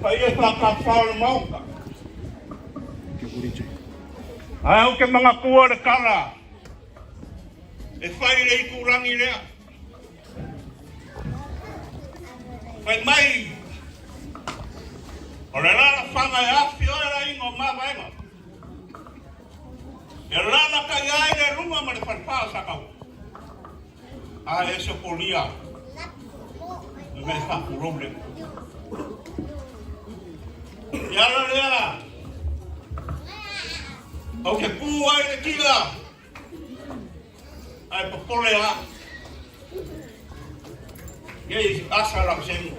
Paia faatafa o le Maota. Ae ou te manatua le tala e fai i le itulagi lea. Fai mai, o le alaalafaga e afi oe le aiga o Mavaega. E lalataia ai le luga ma le falefa o Sataua. A e sopolia le mea faapulou lea. I ala lea, ou te pū ai le tila, ae popole a. Nei asa lau senu.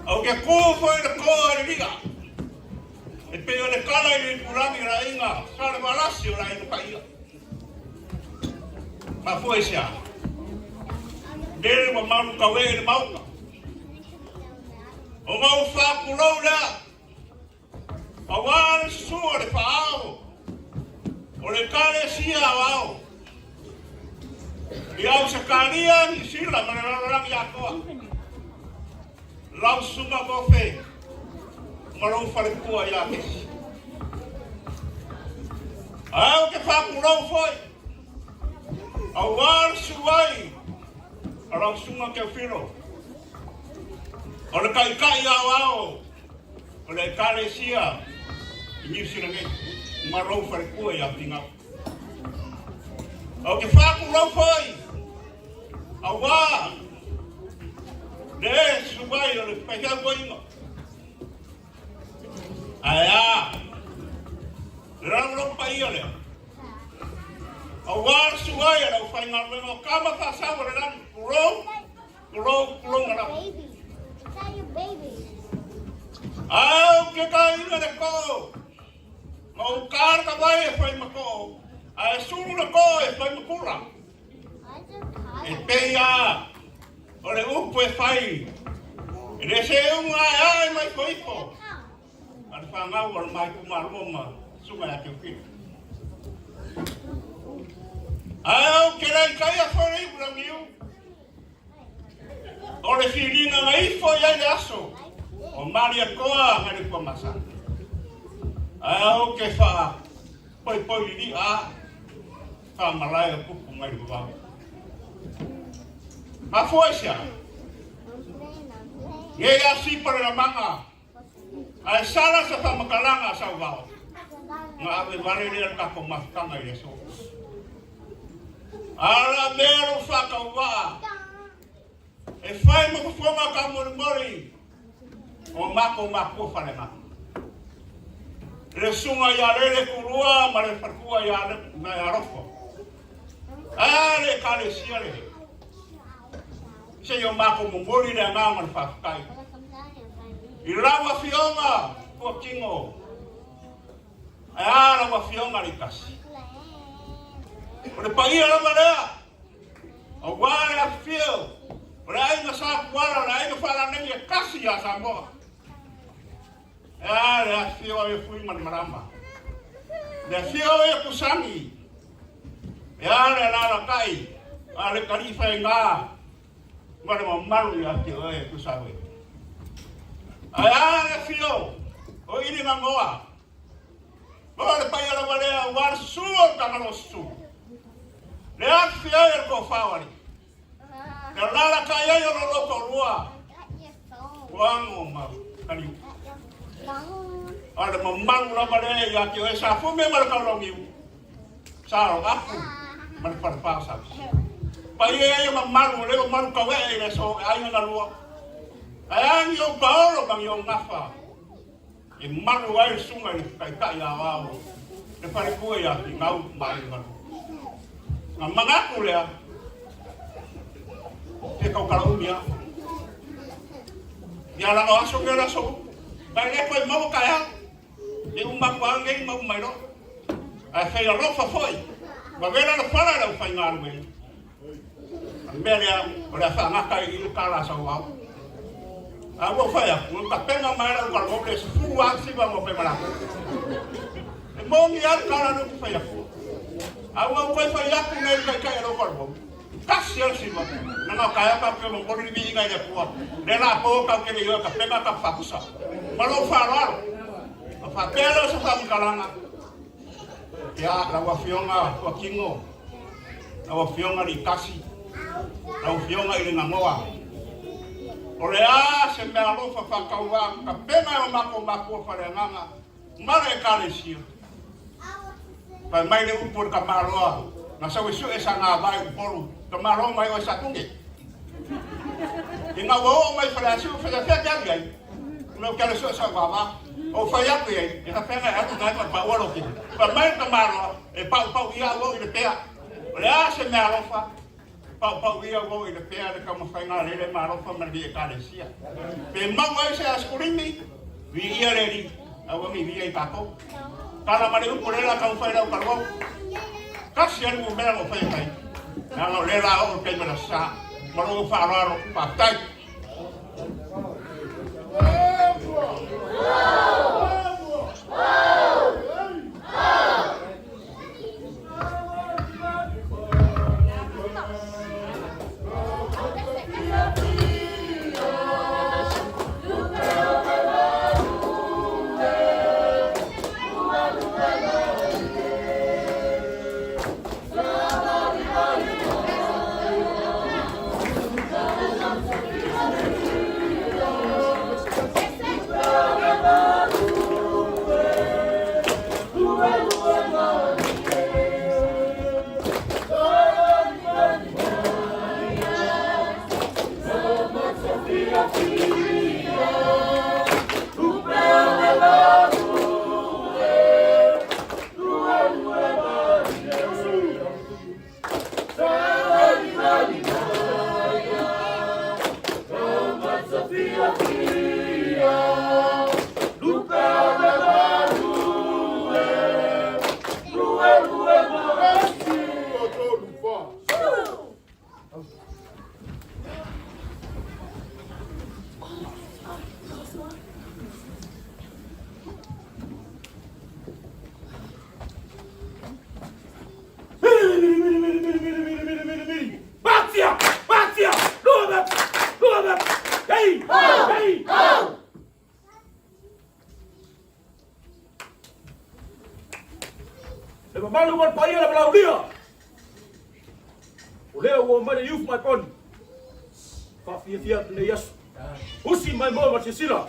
Ou te kū foi le kō i le liga. E pei o le kala i le ipurangi o le aiga Salevalasi o le aiga paia. Mafua i se a? Lele ua malu kaue i le maota. O mau faapulou lea, auā le susu o le faaao, o le Ekalesia aoao, i Ausetalia, Niu Sila ma le lalolagi atoa. Lau susuga Mofe ma lou falefua ia Kesi. Ae ou te faapulou foi, auā le susu ai a lau susuga Teofilo, o le taitai aoao o le Ekalesia i Niu Sila nei, ma lou falefua ia Finau. Ou te faapulou foi, Auā le susu mai o le faifeautoaiga. Ae a le lagolago paia lea. Auā le susu ai a le aufaigaluega o Tama Faasau o le Lagi. Tulou, tulou, tulou na lava. Ae ou te taina le too, ma ou tā le tawai e whai ma too, ae sulu le too e whai ma pula. E pei a o le upu e fai, e le se uga ae ae mai fo ifo, a le fanau o le mai kumalua ma suga ia Teofilo. Ae ou te le itaia foi le iu launiu, o le filiga na ifo i ai le aso o Malietoa nai le Tuamasana. Ae ou te wha poipoi lili a Faamalae o tupu mai le vavau. Mafua i se a? Nei a sipa le lamaga, ae sala sa faamatalaga a Sauvao, na ave vale lea le tatou mafutaga i le aso. A la mea lou faatauvaa, e fai ma fofoga taumolimoli o matou makua faleagaga. Le susuga ia Lele Tulua ma le faletua ia Naialofa. A le Ekalesia le se i o matou momoli le agaga o le faafetai i lau afioga Fuatino. Ae a lau afioga Leitasi. O le paia lava lea Aua le afifio o le aiga Sa Tuala, o le aiga Faalanegi e tasi ia Samoa. E a le afifio ai o Fui ma le Malama. Le afio ai o Tusani. E a le alalatai a le talifa i ngā ma le mamalu ia te oe e tusa oe. Ae a le afio o Ili Gangoa. O le paia lava lea aua le susu o le Tagaloa susu. Le afi ai o le tofa o alii. Le alalatai ai o lo lua toalua. Uago ma Kaliu. A le mamalu lava lea ia te oe sa fume ma le kaulaugiu. Sa o afu ma le falefa o Sausi. Paia ia mamalu o leo malu kauee i le aso e aiga na lua. Ae a ni ou paolo ma ni ou gafa. E malu ai le susuga i le taitai aoao le falepue ia Finau ma Aiga Malu. Na manatu lea, e tautala umi lava. Ia lana o aso nei o le aso upu. Ma e le toe maua taeao. E uma atu lava lenei ma uma ai loa. Ae fai alofa foi, ma vela le fala i le aufaigaluega. O le mea lea, o le a faagata ai i i le tala a Sauao. A ua ou fai atu, ua tapena mai lau talavou le 19 mo fai ma latou. E moni lava le tala lea ou te fai atu. A ua ou toe fai atu nei i le taitai a lou talavou. Tasi lava le siva, leaga o taeao tatou te momoli le viiga i le Atua, lea la po tatou te le ioe tapena tatou faapusa. Ma lou faaaloalo. Ona faapea lea o se faamatalaga, ia, lau Afioga Fuatino, lau Afioga Liitasi, lau Afioga i le Ganoa, o le a se meaalofa faatauvaa na tapena e o matou matua faaleagaga ma le Ekalesia? Fai mai le upu a le tamaloa na sau e sue sana vaa i Upolu, Tamaloa mai oe Satune. Ina ua oo mai i Faleasiu, fai afea te alu i ai? Ina ou te alu e sue sau vava. Ou fai atu i ai, e afea na e alu na e paua lou tino. Fai mai le tamaloa, e paupau ia au ou i le pea. O le a se mea alofa? Paupau ia au ou i le pea le taumafaiga a lele ma alofa ma le Ekalesia. Pe mau ai se asikulimi, viia le Alii, aua ne i viia i tatou. Tala ma le upu lea la taumafai lau kaluau. Tasi lava le numera na ou faia mai. Leaga o lea la oo le taimi o le aso Sa. Ma lou faaaloalo, faafetai. Le mamalu ma le paia le valaaulia. O lea ua omai le youth mai poni. Faafiafia atu nei aso. Usi mai moa ma silasila.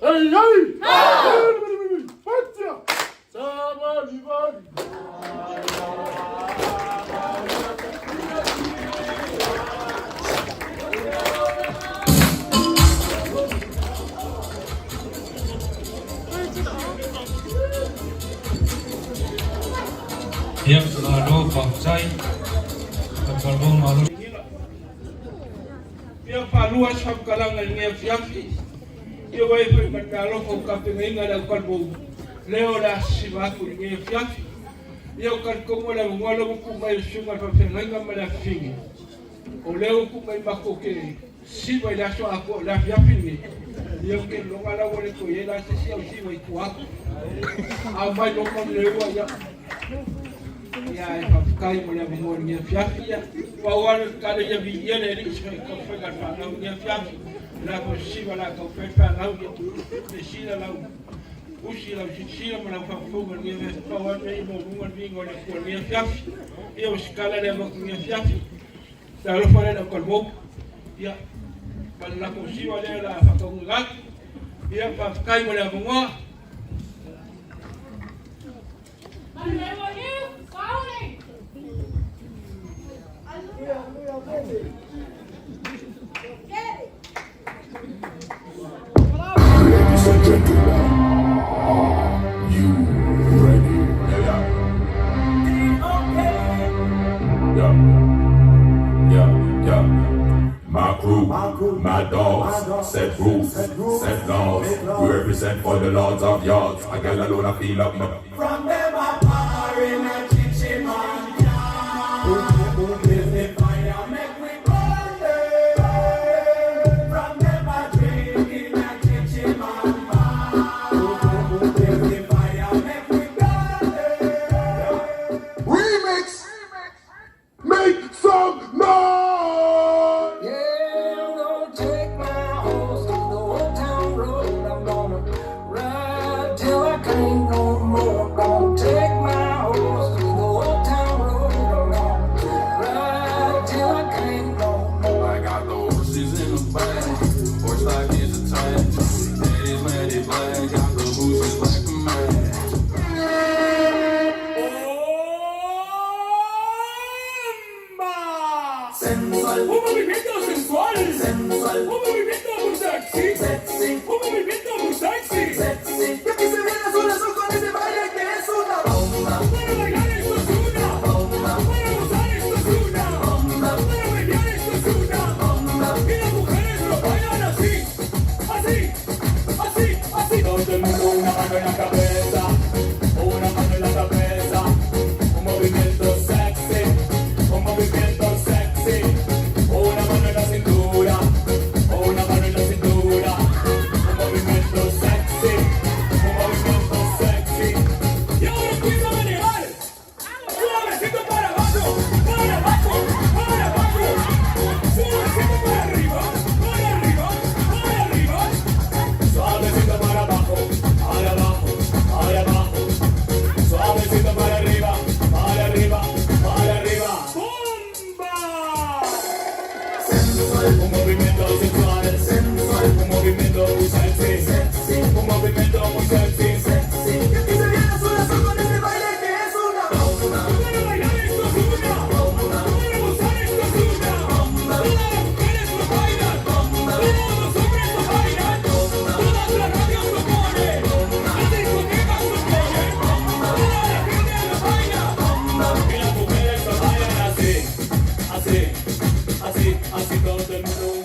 Hey, hey! Fatia! Sabali bali. Ia, malo faafetai. Taupalomou malo. Ia faalua se faamatalaga i lenei afiafi. Ia ua e foi ma le meaalofa ua tapenaina e le aukalumou, lea o le a sisiva atu i lenei afiafi. Ia ou talitonu o le avanoa lea ua tuu mai e le susuga i le faafeagaiga ma le afafine, o lea ua tuu mai matou te sisiva i le aso atoa, le afiafi lenei, ia ou te iloga la ua le toe i ai la se isi au siva i tua atu. A omai loa ma le ua, ia Ia e faafetai mo le avanoa i lenei afiafi. Ia, pau lava le tatalo ia viia le Alii i se taumafaiga a le fanau i lenei afiafi. O le a foi sisiva o le a taumafai le fanau ia silasila lau usi, lau silasila ma lau faafofoga i lenei afiafi. Pau lava le mea ia maualuga le viiga o le Atua i lenei afiafi. Ia o se tala lea avatu i lenei afiafi. Le alofa lea i le aukalumou. Ia, ma le latou siva lea o le a faataunuuina atu. Ia, faafetai mo le avanoa. Ladies and gentlemen, are you ready? Yeah, yeah. Yeah, yeah. My crew, my dogs, set rules, set laws. We represent for the lords of yards. I got alone, I feel up my. From them a par in a chichi man car. Is the fire make we burn them. From them a drink in a chichi man bar. Is the fire make we burn them. Remix! Make some noise! Yeah, I'm gonna take my horse to the old town road. I'm gonna ride till I can't no more. Gonna take my horse to the old town road. I'm gonna ride till I can't no more. I got the horses in the back, horse stock is attached. Head is matted black, got the boots like a man. Sensual. Un movimiento sensual. Sensual. Un movimiento muy sexy. Sexy. Un movimiento muy sexy. Sexy. Yo quise ver azul azul con ese baile que es una bomba. Para bailar esto es una Bomba. Para gozar esto es una Bomba. Para bailar esto es una Bomba. Y las mujeres lo bailan así. Así. Así. Así. Todo el mundo una mano en la cabeza. Una mano en la cabeza. Un movimiento sexy. Un movimiento sexy. Una mano en la cintura. Una mano en la cintura. Un movimiento sexy. Un movimiento sexy. Y ahora empieza a manejar. Suavecito para abajo, para abajo, para abajo. Suavecito para arriba, para arriba, para arriba. Suavecito para abajo, para abajo, para abajo. Suavecito para arriba, para arriba, para arriba. ¡Bomba! Un movimiento sensual, Sensual. un movimiento muy sexy, Sexy. un movimiento muy sexy. Sexy. Yo quise ver azul azul con ese baile que es una bomba. Para bailar esto es una Bomba. Para gozar esto es una Bomba. Todas las mujeres lo bailan. Bomba. Todos los hombres lo bailan. Todas las radios lo ponen. Las discotecas lo ponen. Toda la gente lo baila. Y las mujeres lo bailan así, así, así, así todo el mundo.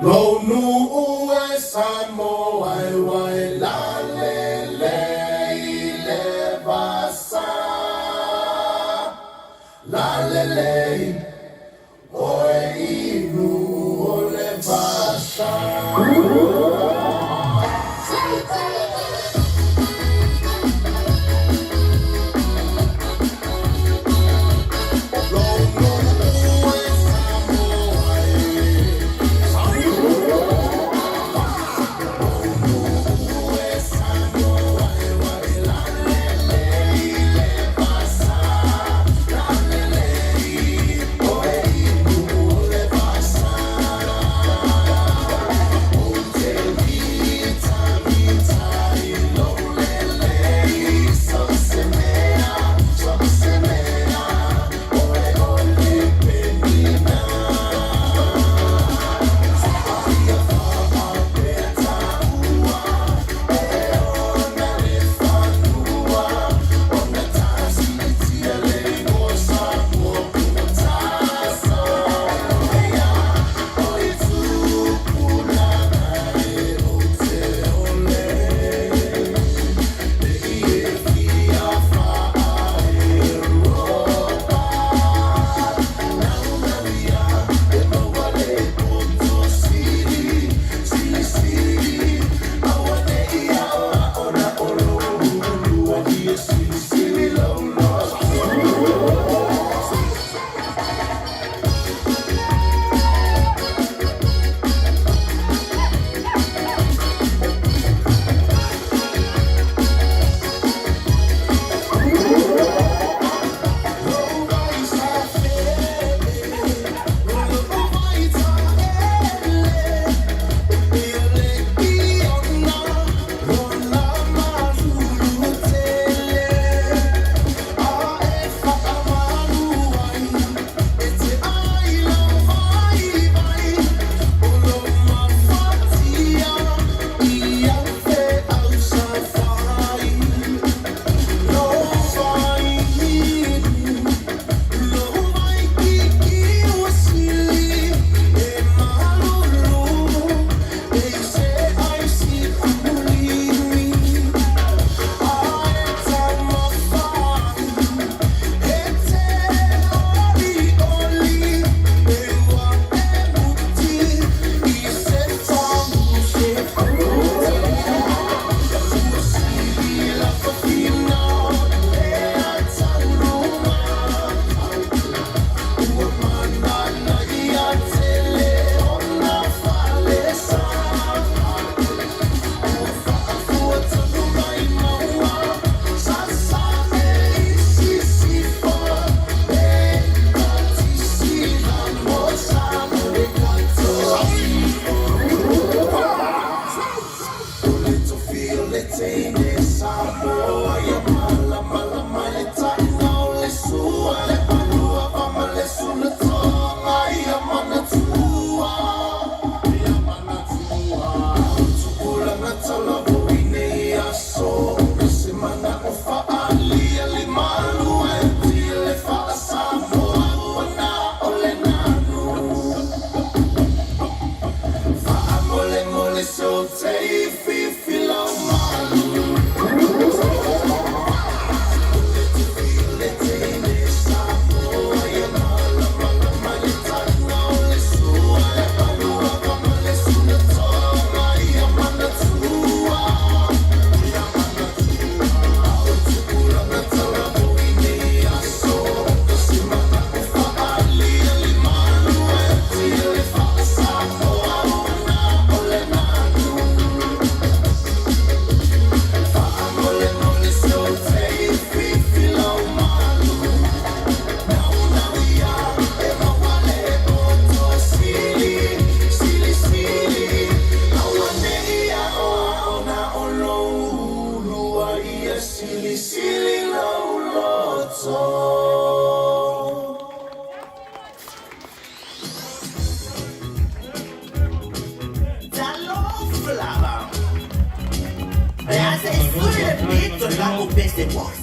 Lou e Samoa e wai la le le i le vasa. La le le oe inu o le vasa.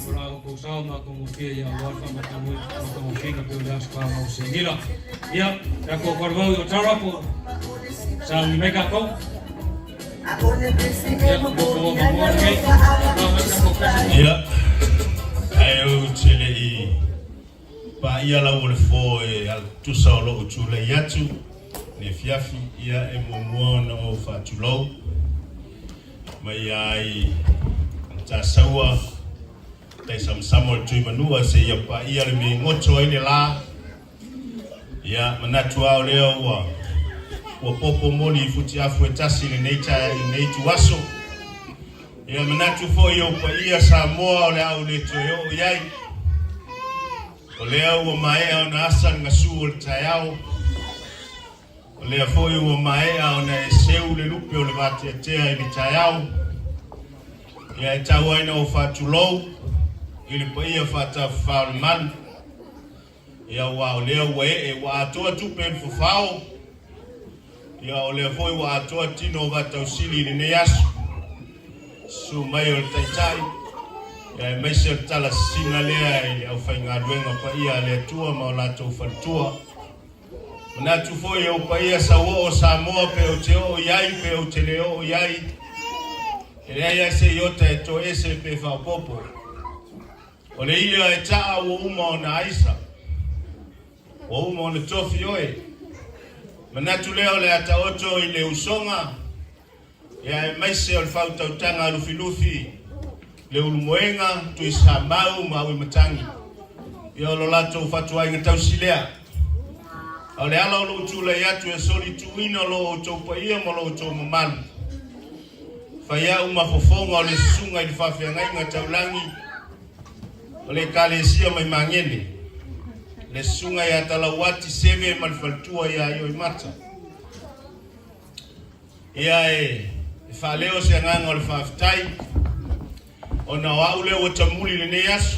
O la outou sao matagofie aua le faamatagofieina pei o le Aso Fanau Semila. Ia, tatou falemau i Otawa po Sauni mai kākou. Ia, mo kou avanoa lenei. Tautua mai tatou President. Ia, ae ou te le i paia lau o le fō e tusa o lou tulai atu i le afiafi, ia e muamua ona ou faatulou mai ai Matasaua, Taisamasama o le Tuimanua seia paia le mea i goto ai le la. Ia, manatu lava o lea ua ua popo moli i futiafu e tasi i lenei tae i lenei ituaso. Ia, manatu foi i ou paia Samoa o le a ou le toe oo i ai. O lea ua maea ona asa le gasu o le taeao. O lea foi ua maea ona e seu le lupe o le vateatea i le taeao. Ia e tau ai na ou faatulou i le paia faatafafa o le malu. Ia aua o lea ua ee, ua atoa tupe i le fofao. Ia o lea foi ua atoa tino o Vatausili i lenei aso. Susu mai o le Taitai, ia aemaise o le tala sisina lea i le aufaigaluega paia a le Atua ma o latou faletua. Manatu foi e ou paia sauoo o Samoa pe ou te oo i ai pe ou te le oo i ai, e leai lava se iota e toese pe faaopoopo. O le ia e taa ua uma ona aisa, ua uma ona tofi oe. Manatu lea o le a taoto i le usoga, ia aemaise o le faautautaga a Lufilufi, Leulumoega, Tuisamau ma Auimatagi. Ia o lo latou fatuaiga tausi lea. A o le ala o lou tulai atu e solituina lo outou paia ma lo outou mamalu. Fai au ma fofoga o le susuga i le faafeagaiga taulagi o le Ekalesia mai Magele, le susuga ia Talauati Seve ma le faletua ia Ioimata. Ia e faaleo se agaga o le faafetai ona o au lea ua tamuli i lenei aso.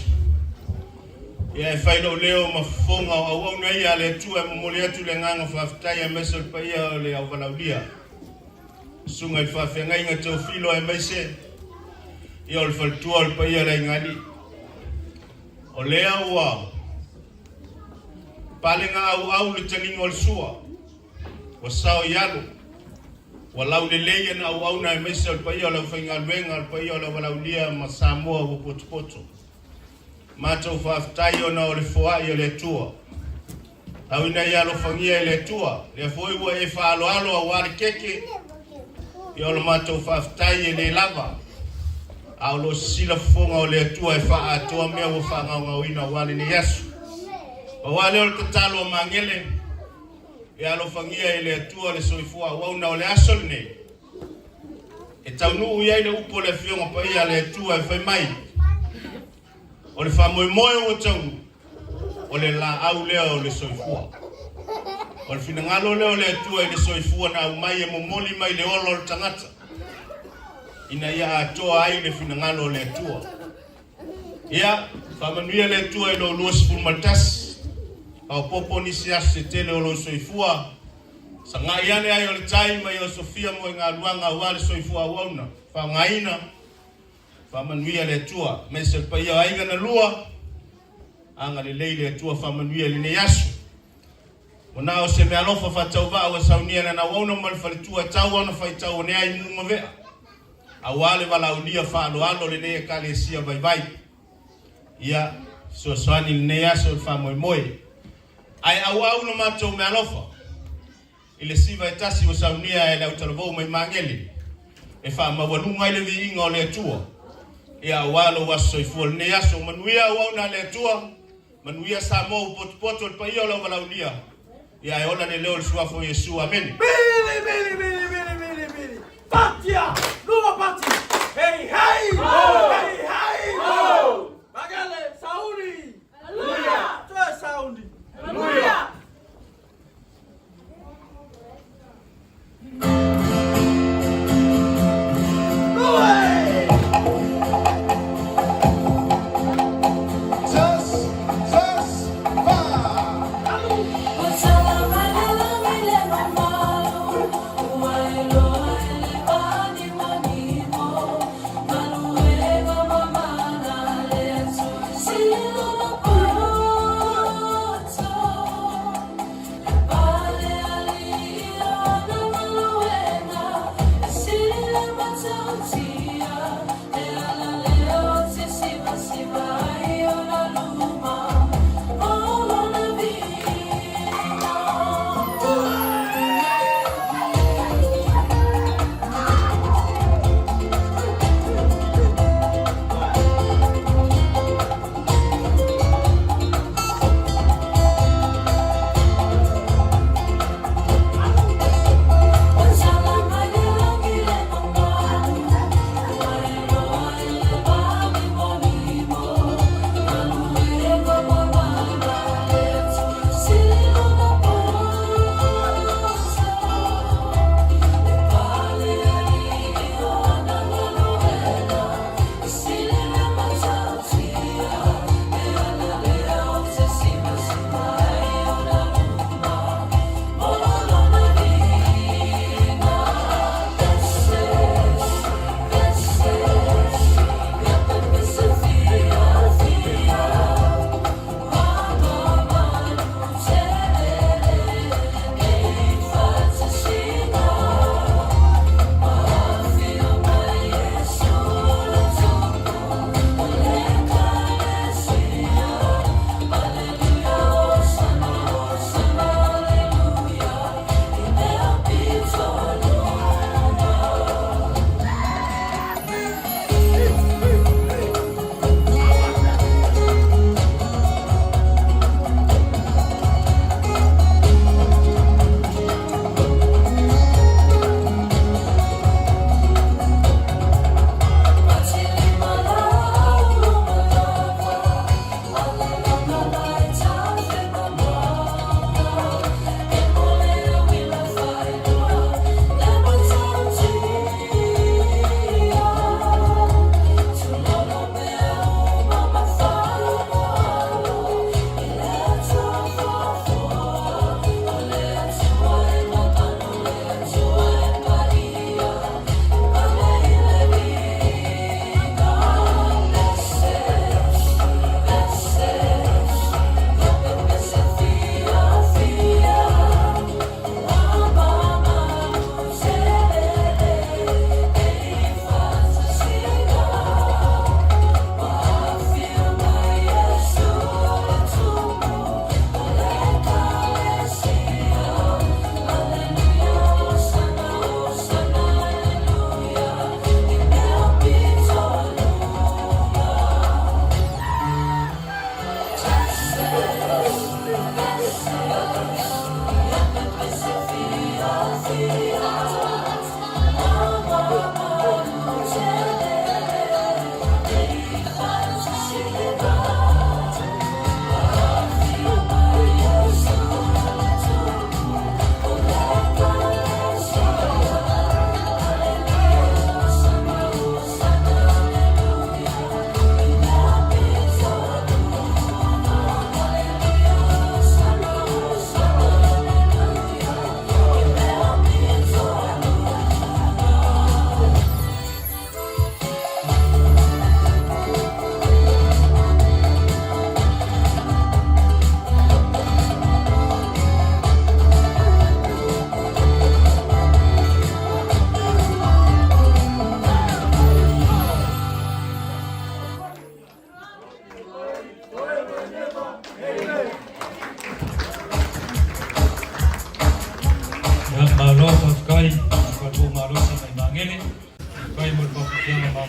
Ia e fai lou leo ma fofoga o auauna ia a le Atua e momoli atu le agaga faafetai aemaise o le paia o le auvalaulia. Susuga i le faafeagaiga Teofilo aemaise ia o le faletua o le paia o le aiga-alii. O lea ua palega auau le taliga o le sua, ua sao i alo, ua laulelei ana auauna aemaise o le paia o le aufaigaluega, o le paia o le auvalaulia ma Samoa ua potopoto. Matou faafetai ona o le foai o le Atua. Tau ina ia alofagia e le Atua, lea foi ua e faaaloalo aua le keke, ia o le matou faafetai e le lava, a o lo o sisila fofoga o le Atua e faaatoa mea ua faagaogaoina aua lenei aso. Pau lava lea o le tatalo a Magele, ia alofagia e le Atua le soifua auauna o le aso lenei, e taunuu i ai le upu o le Afioga Paia a le Atua e fai mai, O le faamoemoe ua taunuu, o le laau lea o le soifua. O le finagalo lea o le Atua i le soifua na aumai e momoli mai le ola o le tagata, ina ia atoa ai le finagalo o le Atua. Ia, faamanuia le Atua i lou 21, faaopoopo nisi aso se tele o lou soifua, sagai ane ai o le tai ma ia osofia moegaluaga aua le soifua auauna, faaaogaina Faamanuia le Atua, aemaise le paia o aiga na lua. Agalelei le Atua faamanuia i lenei aso. Ua na o se meaalofa faatauvaa ua saunia lana auauna ma le faletua e tau ona faitau ane ai mu ma vea, aua le valaaulia faaaloalo o lenei Ekalesia vaivai. Ia fesoasoani i lenei aso i le faamoemoe. Ae auau lo matou meaalofa i le siva e tasi ua saunia e le autalavou mai Magele, e faamaualuga ai le viiga o le Atua, ia aua lou aso soifua lenei aso. Manuia auauna a le Atua, manuia Samoa ua potopoto le paia o lau valaaulia, ia ae ola le leo o le Suafa o Iesu. Amene. Bili, bili, bili, bili, bili, bili. Patia! Lua pati! Hei, hei! Ho! Hei, hei! Ho! Magele, sauni! Hallelujah! Toe sauni! Hallelujah! Ia, malo faafetai i le falepo'o malosi mai Magele. Faafetai mo le faafofoga ma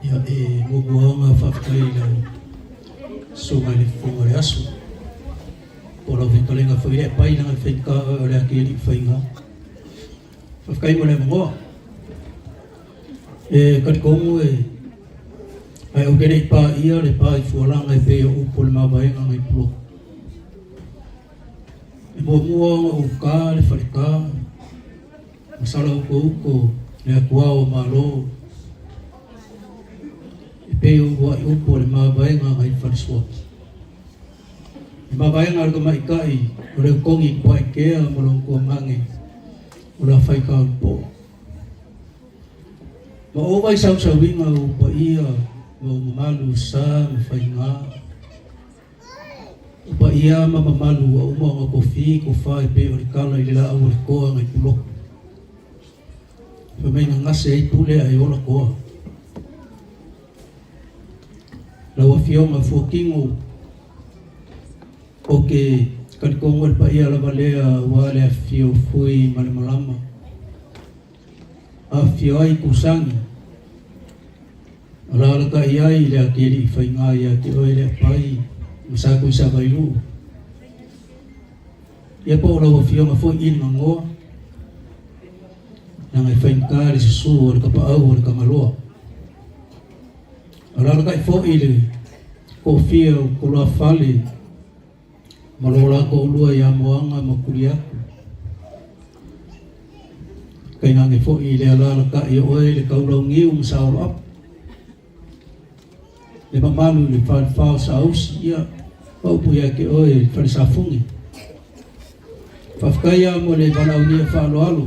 Ia, e muamua ona faafetai i lau Susuga i le Fofoga o le Aso, po o lau fetalaiga foi le Apai leaga e faigata oe o le ati alii faiga. Faafetai mo le avanoa. E talitonu e ae ou te le i paia le pa i fualaga e pei o upu o le mavaega nai Pulotu. E muamua ona ou ta le faleta ma sala utouto le atuao o Malo e pei o uluai upu o le mavaega nai Falesoa. Le mavaega a le tamaitai o le Utogi Puaekea ma lona tuamage o le Afaikaulupoa. Ma ova i sausauina o ou paia ma ou mamalu sa ma faiga. O paia ma mamalu ua uma ona tofi tofa e pei o le tala i le laau o le toa nai Pulotu. Fai mai na gase ai pule ae ola toa. Lau Afioga Fuatino, ou te talitonu o le paia lava lea aua le afifio o Fui ma le Malama. Afifio ai Kusani, Alaalatai ai le atialii faiga ia te oe le Apai ma Satuisavailuu. Ia po o lau Afioga foi i le Ganoa, leaga e faigata le susu o le tapaau o le Tagaloa. Alaalatai foi le toafia o Toluafale ma lo la toalua ia Moaga ma Tuliatu. Tainane foi le alaalatai o oe le Taulauniu ma Saoloapu, le mamalu i le Falefa o Saausi, ia, ma upu ia te oe le Falesafune. Faafetai lava mo le valaaulia faaaloalo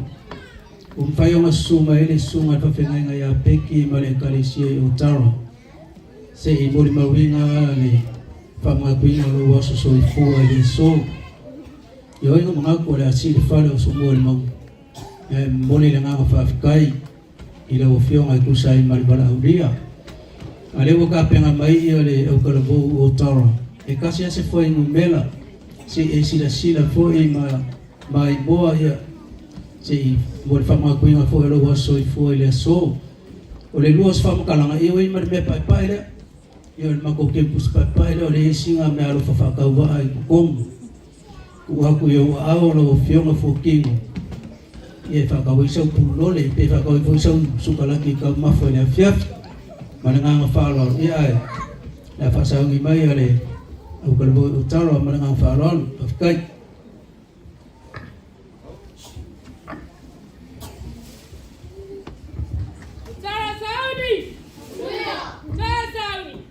ua mafai ona susu mai ai le susuga i le faafeagaiga ia Peki ma le Ekalesia i Otara se i molimauina le faamanatuina o lou aso soifua i le aso. Ioe na manatu o le a sii le fale o Sumua i le mauga. E momoli le agaga faafetai i lau Afioga e tusa ai ma le valaaulia. A lea ua tapena mai ia le autalavou o Tara, e tasi lava se fuainumera se i e silasila foi ma maimoa ia se i mo le faamanatuina foi o lou aso soifua i le aso. O le lua o se faamatalaga, ia ua i ai ma le mea paepae lea. Ia o le matou campus paepae lea o le isi na meaalofa faatauvaa i totonu. Tuu atu i ou aao lau Afioga Fuatino ia e faatau ai sau pululole pe faatau ai foi sau sukalaki taumafa i le afiafi. Ma le agaga faaaloalo, ia ae le a faasauni mai a le aukalevoi o Tara ma le agaga faaaloalo. Faafetai. Tara Sauni! Tara Sauni!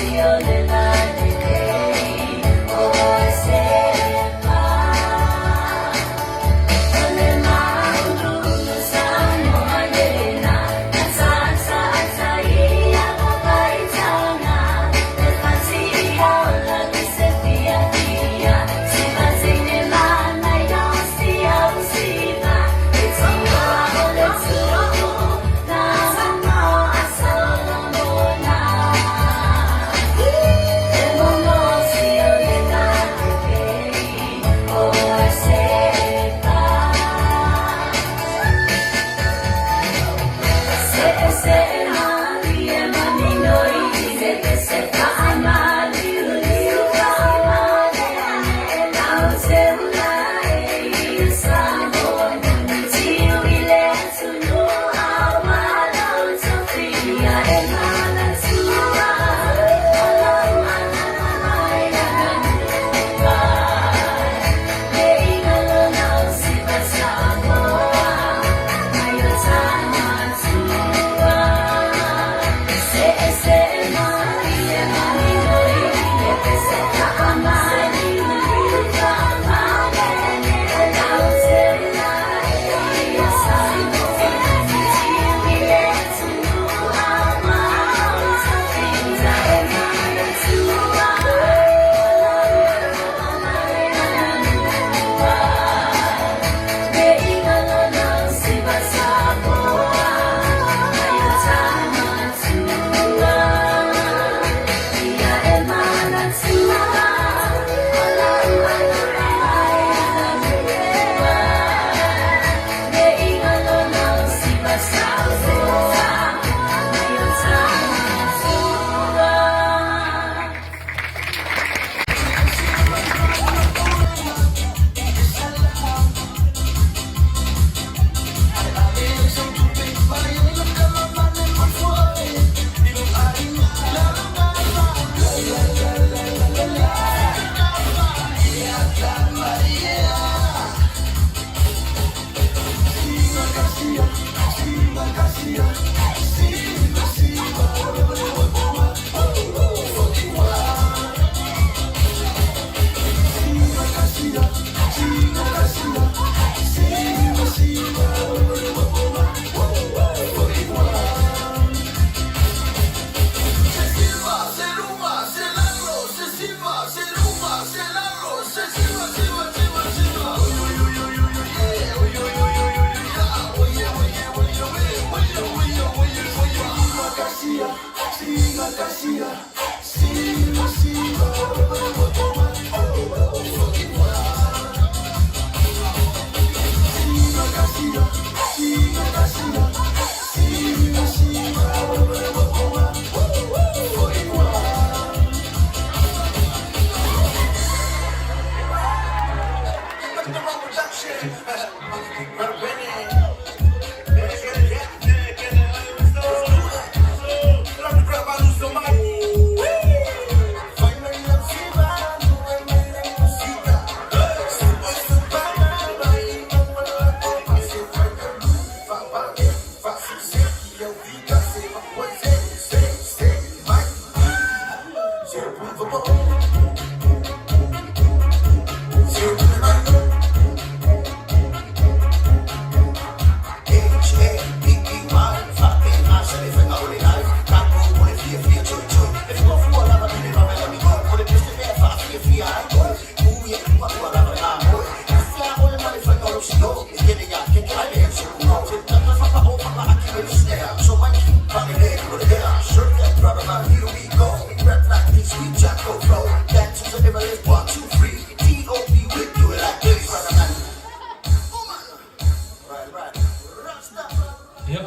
Ia, o le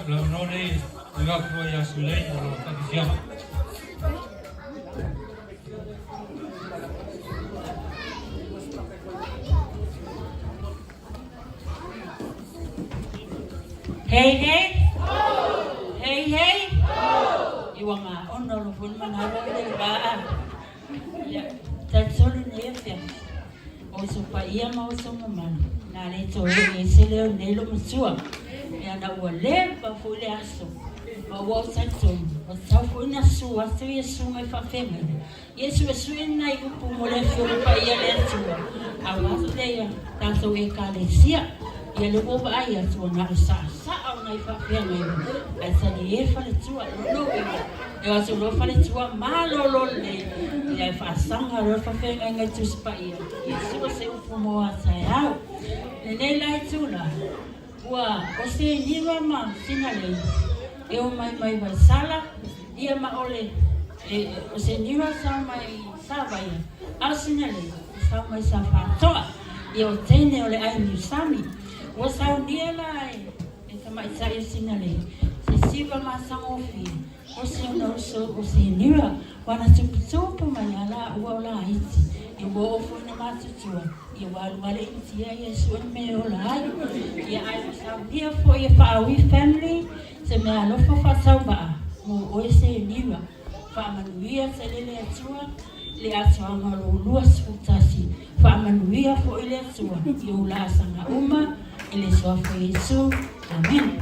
avanoa lenei e tuuina atu ai ia Sulei mo lau faafiafiaga. Hey, hey! Hey, hey! I ua maona o lo foi le manalo i le vaa. Ia, talitolu nei afiafi. O so paia ma o so mamalu, na le toe ese leo nei lo matua. Ia na ua leva foi le aso. Ma ua ou talitonu, ua tatau foi ona susu atu ia susuga i faafeagaiga, ia suesue ni nai upu mo le Afioga Paia a le Atua, aua le tatou Ekalesia. Ia lea ua ou vaai atu ua na o le saasaa o nai faafeagaiga, ae talie faletua. O lona uiga, e o atu loa faletua malolo lelei, ia ae faasaga loa le faafeagaiga i Tusi Paia, ia sue se upu mo a taeao. Lenei la itula, Ua o se niva ma Sinalei e omai mai Vaisala, ia ma ole e o se niva sa mai Savaia, a o Sinalei e sau mai Safatoa, ia o teine o le ai Niusami. Ua saunia la e e tamaitai o Sinalei se siva matagofie o si ona uso o Seniva, ua na tuputupu mai a la ua o laiti, ia ua oo foi na matutua, ia ua alu ale Initia ia e sue le mea e ola ai. Ia ae ua saunia foi e Faaui family se mea alofa faatauvaa mo oe Seniva. Faamanuia tele le Atua i le atoaga o lou 21. Faamanuia foi le Atua i ou laasaga uma i le Suafa o Iesu. Amene.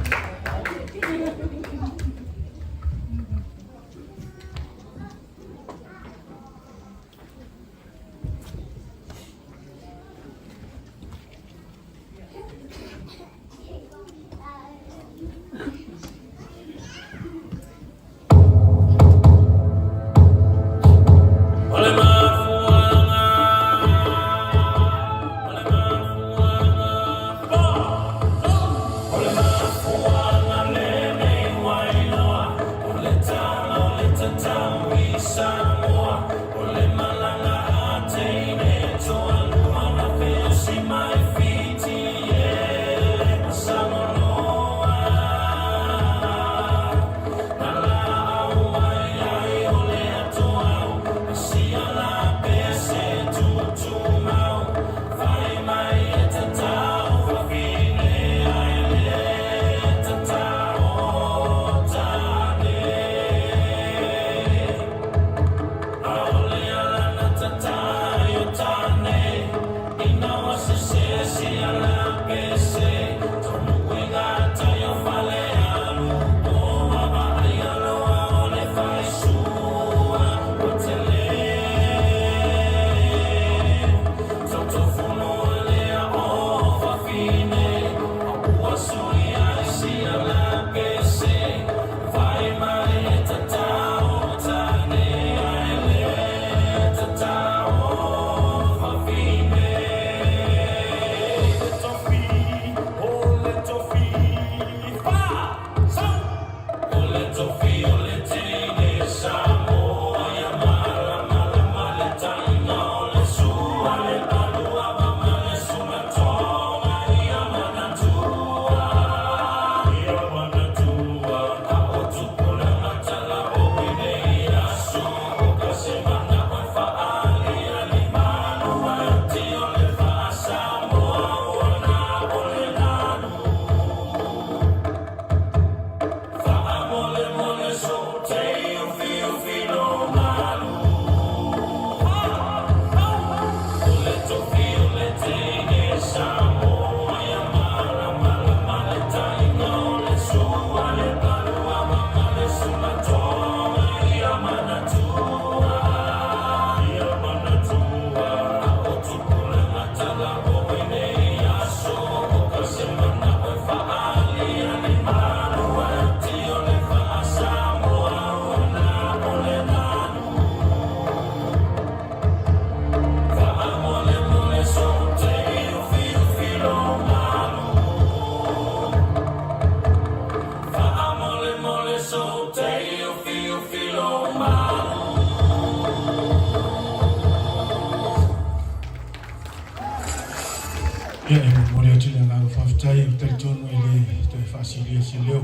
Ia, e momoli atu le agaga faafetai, ou te talitonu e le toe faasilia se leo.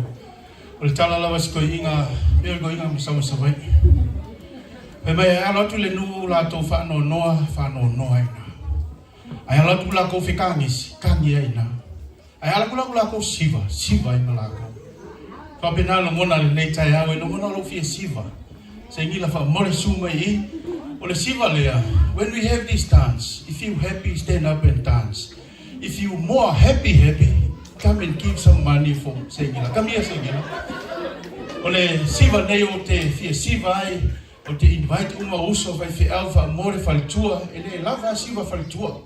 O le tala lava si toeaina, pei o le toeaina ma sau mai Savaii. Fai mai e alo atu le nuu latou faanoanoa, faanoanoa ai ina. Ae alo atu latou fekagesi, kagi ai ina. Ae alo atu latou siva, siva ai ma latou. Faapena lagona lenei taeao e lagona lou fia siva. Sainila faamole su mai i. O le siva lea, when we have this dance, if you happy, stand up and dance. If you more happy happy, come and give some money for Sainila. Come here, Sainila. O le siva nei ou te fia siva ai, ou te invite uma uso faifeau faamua le faletua, e le lava a siva faletua.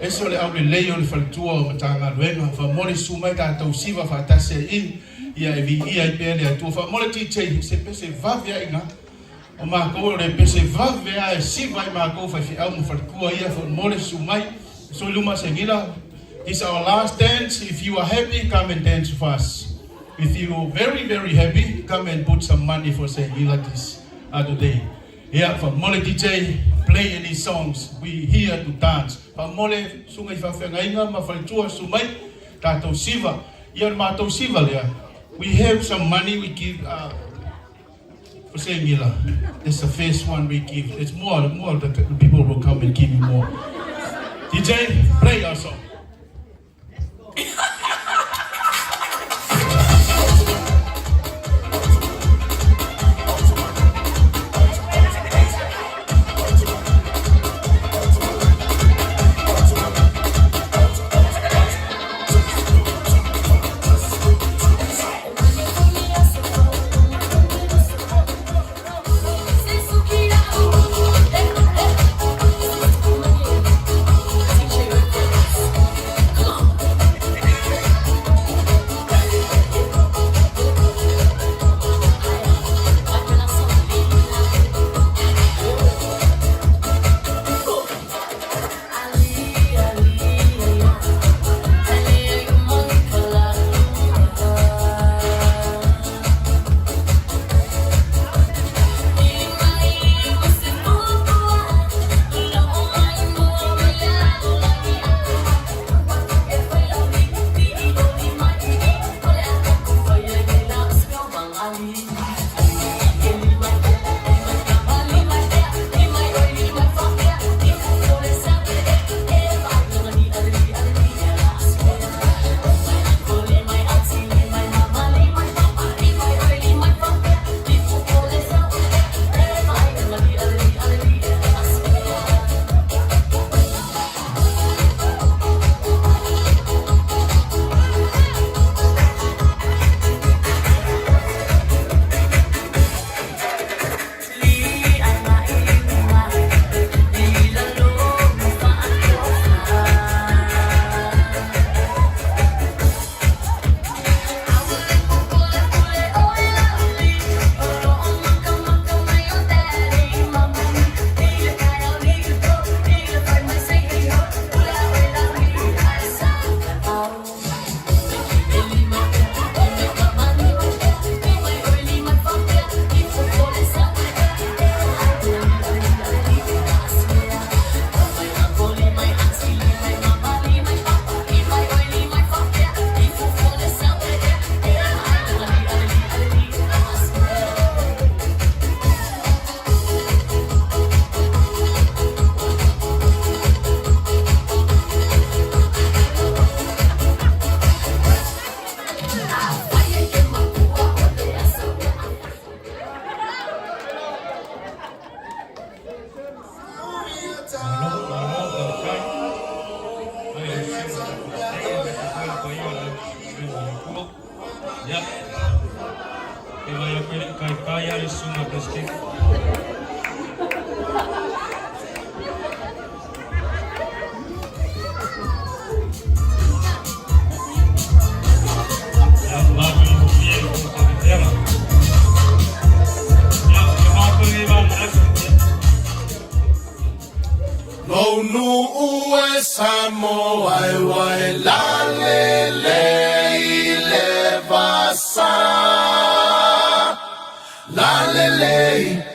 Ese o le aulelei o le faletua o Matagaluega, faamua le susu mai tatou siva faatasi ai i, ia e viia ai pea le Atua. Faamua le DJ, se pese vave a i ina. O matou o le pese vave a e siva ai matou faifeau ma faletua ia faamua le susu mai. So i luma Sengila, this our last dance, if you are happy, come and dance with us. If you are very very happy, come and put some money for Sengila this other day. Ia, faamua le DJ, play any songs, we here to dance. Faamua le susuga i faafeagaiga ma faletua susu mai, tatou siva. Ia o le matou siva lea, we have some money we give for Sengila. That's the first one we give. It's more, more the people will come and give you more. DJ, play our song. Malo, malo, faafetai. Ai le susuga i le Peresetene aemaise foi le paia o le aufaigaluega a le Atua. Ia, e vaai atu e le i taitai lava le susuga i le Peresetene. Ia, matagofie le konokametega. Ia, ia matou nei manatu. Lou nuu e Samoa e ua e lalelei i le vasa. Lalelei.